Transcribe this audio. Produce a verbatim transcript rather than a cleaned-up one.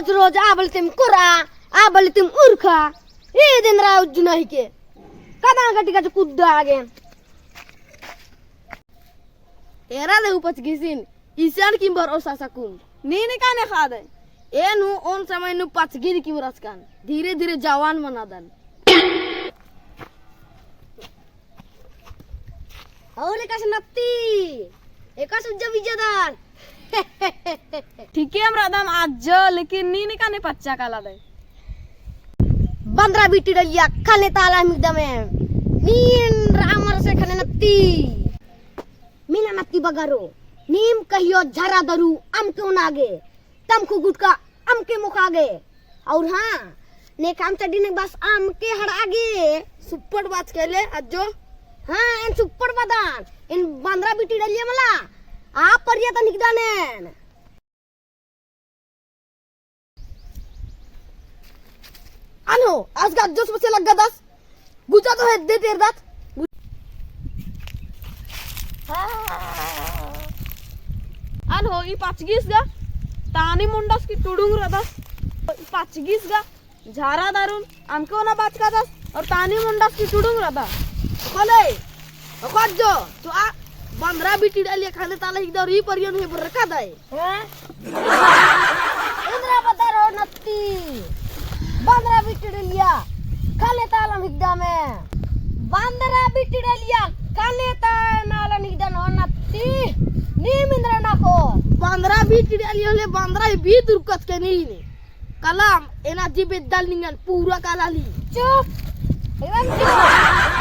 रोज आ बलतिम कोरा, आ बलतिम उरखा, ई दिन रा उज्जना हिके। कदा गटी गटी कुद्दा आगे। एरा दे ऊ पचगिसिन, इसन किम भरोसा सकुन। नीन काने खादे। एन हूँ ओन समय नू पचगिन किम रचकन। धीरे धीरे जवान मनादन। और एकासे नत्ती, एकासे उज्जा बिज्जा दन। ठीके एम रअदम आज्जो, लेकिन नीन काने पच्चा काला दे। बंदरा बीटी डलिया, खने ताला हिकदम एम। नीन रामर से खने नत्ती। मीना नत्ती बगरो। नीम कहियो झरा दरू अमके ओना गे। तमखु गुटका अमके मोखा गे। और हाँ, नेकाम चड्डी ने बस अमके हड़ा गे। सुप्पट बात केले अज्जो। हाँ, एन सुप्पट बअदन। एन बंदरा बीटी डलिया मला। आ परिया तन हिकदन एन। अनो, आस गा अज्जो से पसे लग्गा दस। गुजा तो हेद्दे तेरदत। अन हो, ई पचगिस गा, तानी मुंडस की टुडुंग रदस। ई पचगिस गा, झारा दारुन, अमके ओना बाचकादस, और तानी मुंडस की टुडुंग रदस। खोले, खोज जो, तो आ बंदरा बीटी डलिया खने ताला हिकदर ई परियन हे बरका दाई। हाँ? इन्द्रा बदर हो नत्ती। बंदरा बीटी डलिया खने ताला हिकदम एम। बंदरा बीटी डलिया खने ताला हिकदम हो नत्ती। नीम इन्द्रा नखो। बंदरा बीटी डलिया होले बंदरा ही बीत रुकत के नीन। कलम एना जी बेद्दल निंगन पूरा काला ली। चुप। एकदम चुप।